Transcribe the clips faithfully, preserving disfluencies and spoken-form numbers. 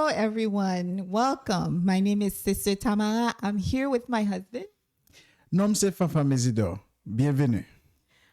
Hello, everyone. Welcome. My name is Sister Tamara. I'm here with my husband. Non m se Fanfan Mezidor. Byenveni.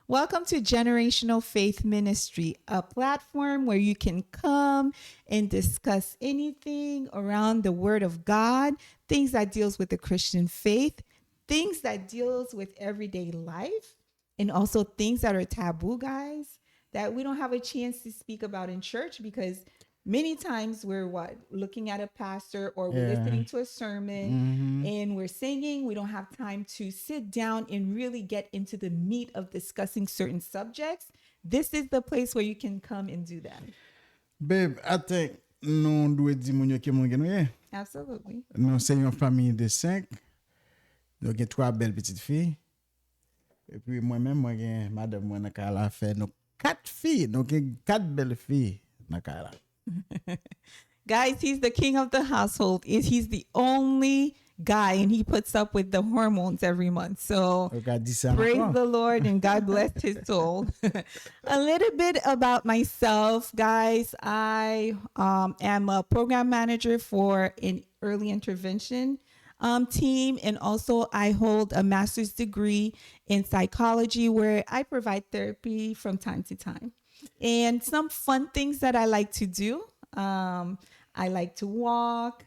Welcome to Generational Faith Ministry, a platform where you can come and discuss anything around the Word of God, things that deals with the Christian faith, things that deals with everyday life, and also things that are taboo, guys, that we don't have a chance to speak about in church because many times we're what, looking at a pastor or we're Yeah. listening to a sermon and we're singing. We don't have time to sit down and really get into the meat of discussing certain subjects. This is the place where you can come and do that. Babe, I think nou dwe di moun yo ki moun gen nou ye. Absolutely. Nou se yon fanmi de senk. Nou gen twa bèl pitit fi. Epi mwen menm, mwen gen madanm mwen nan kay la, fè nou kat fi. Nou gen kat bèl fi nan kay la. Guys, he's the king of the household. Is he's the only guy, and he puts up with the hormones every month. So Ou ka di sa praise ankò. The Lord and God bless his soul. A little bit about myself, guys. I um, am a program manager for an early intervention um, team, and also I hold a master's degree in psychology where I provide therapy from time to time. And some fun things that I like to do, um, I like to walk,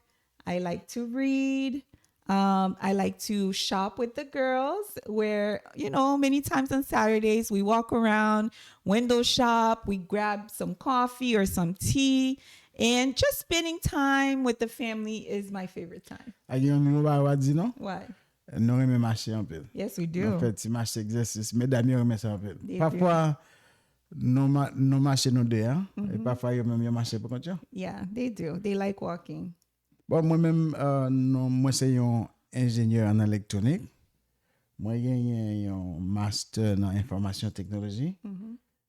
I like to read. Um, I like to shop with the girls, where, you know, many times on Saturdays we walk around, window shop, we grab some coffee or some tea, and just spending time with the family is my favorite time. Ak yon nou ba wa di non. Why? Nou renmen mache anpil. Yes, we Nou do. Fè ti mache egzèsis. Medam yo renmen sa anpil. They Pafwa nou ma- nou mache nou de a. E pafwa yo menm yo mache pou kont yo. Yeah, they do. They like walking. Bon, mwen menm, euh, nou, mwen se yon enjenyè an elektwonik. Mwen genyen yon master nan enfòmasyon teknoloji.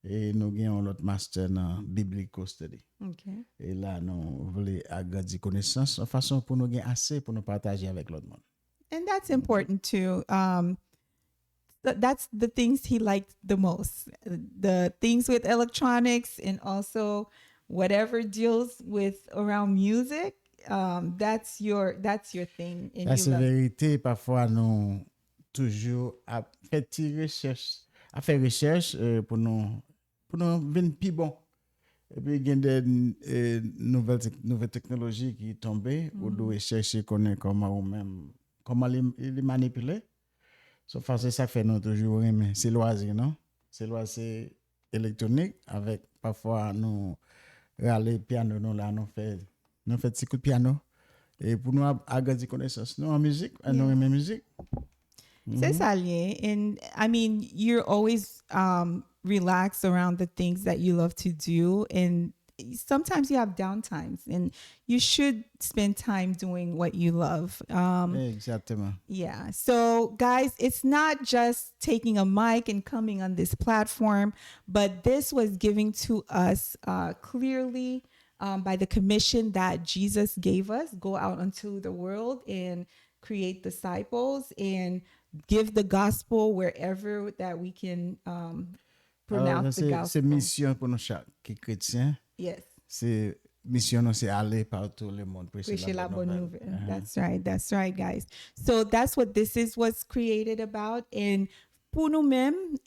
E nou gen yon lòt master nan biblical study. Okay. E la nou vle agrandi konesans yon fason pou nou gen ase pou nou pataje avèk lòt moun. And that's important too. Um, th- that's the things he liked the most. The things with electronics and also whatever deals with around music. Um, that's your that's your thing. And Sa you se love. Verite, pafwa nou toujou ap fè ti rechèch, ap fè rechèch euh, pou nou pou nou vin pi bon. Epi gen de euh, nouvèl tek- nouvèl teknoloji ki tonbe, ou dwe chèche konnen kòman ou menm, kòman li, li manipile. So fase sa k fè nou toujou renmen. Se lwazi, non? Se lwazi elektwonik, avèk pafwa nou rale pyano nou la, nou fè nou fè ti kout pyano. E pou nou ap- agrandi konesans nou an mizik, nou renmen mizik. C'est ça, yeah. And I mean, you're always um, relaxed around the things that you love to do. And sometimes you have downtimes, and you should spend time doing what you love. Um, Egzakteman. Yeah. So, guys, it's not just taking a mic and coming on this platform, but this was given to us uh, clearly um, by the commission that Jesus gave us. Go out unto the world and create disciples and give the gospel wherever that we can um, Alors, pronounce the se se gospel. Misyon pou nou chak ki kretyen. Yes. Se misyon nou se ale partout le monde, preche Preche la bonne nouvelle. Uh-huh. That's right. That's right, guys. So that's what this is was created about. And pou nou menm,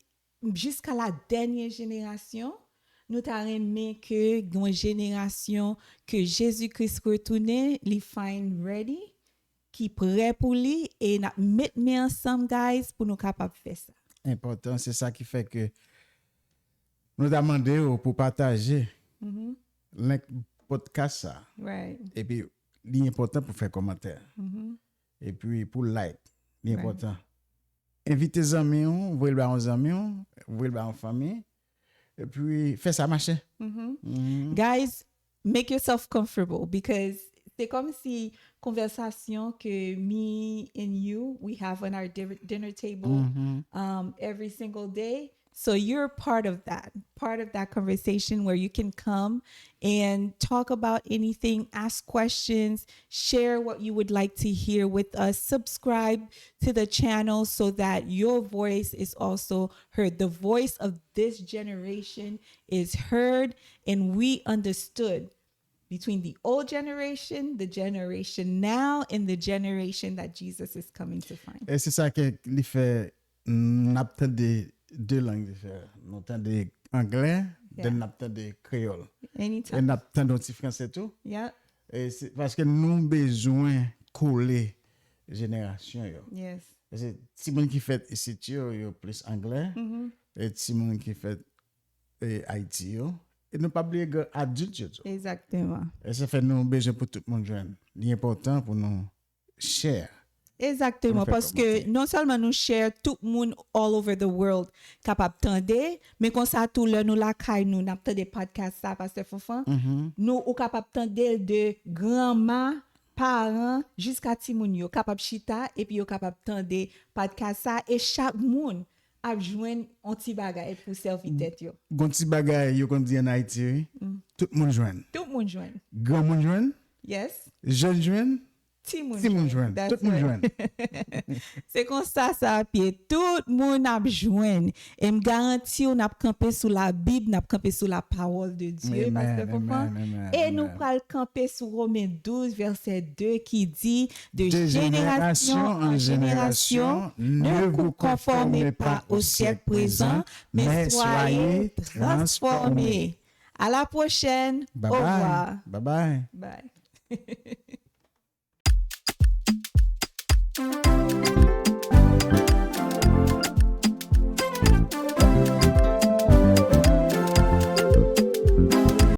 jiska la dènyè jenerasyon, nou ta renmen ke yon jenerasyon ke Jezi Kris retounen, li find ready, ki prè pou li, e n ap met men ansanm, guys, pou nou kapab fè sa. Enpòtan, se sa ki fè ke nou ta mande w pou pataje link podcast sa. Right. Epi li enpòtan pou fè kòmantè. Epi pou like, li Right. Enpòtan. Envite zanmi w, voye l ba yon zanmi w, voye l ba yon fanmi. Epi fè sa mache. Guys, make yourself comfortable because se kòm si konvèsasyon ke me and you we have on our di- dinner table um, every single day. So you're part of that, part of that conversation where you can come and talk about anything, ask questions, share what you would like to hear with us, subscribe to the channel so that your voice is also heard. The voice of this generation is heard and we understood. between the old generation, the generation now, and the generation that Jesus is coming to find. E se sa ke li fè n ap tande de lang diferan. Nou tande anglè, Yeah. then n ap tande kreyòl. E Anytime. n ap tande yon ti franse tou. Yeah. E se paske nou bezwen kole jenerasyon yo. Yes. Paske timoun ki fèt isit yo, yo plis anglè. Mhm. E timoun ki fèt e, Ayiti yo. E nou pa bliye gran adilt yo tou. Exactement. E sa fè nou bezwen pou tout moun jwenn. Li enpòtan pou nou share. Exactement, Pou nou fè paske kòmantè. Non sèlman nou share, tout moun all over the world kapab tande, men konsa tou lè nou lakay nou, n ap tande podcast sa, Pastè Fanfan, Mhm. nou ou kapab tande l de granma, paran, jiska timoun yo kapab chita epi yo kapab tande podcast sa e chak moun ap jwenn yon ti bagay pou sèvi tèt yo. Gon ti bagay yo konn di an Ayiti, wi. Mm. Tout moun jwenn. Tout moun jwenn. Granmoun jwenn, Yes. jèn jwenn, Timoun timoun jwenn. That's Tout moun right. jwenn. Se konsa sa ap ye. Tout moun ap jwenn. E m garanti w n ap kanpe sou Labib, n ap kanpe sou la parole de Dieu, Amen, Pastè Fanfan. amen, amen, E nou amen. Pral kanpe sou Romen douz, vèsè de ki di, de De génération génération en en génération, génération, ne vous conformez pas au siècle présent, mais soyez transformés. À la prochaine. Bye Au bye. Revoir. Bye bye. Bye.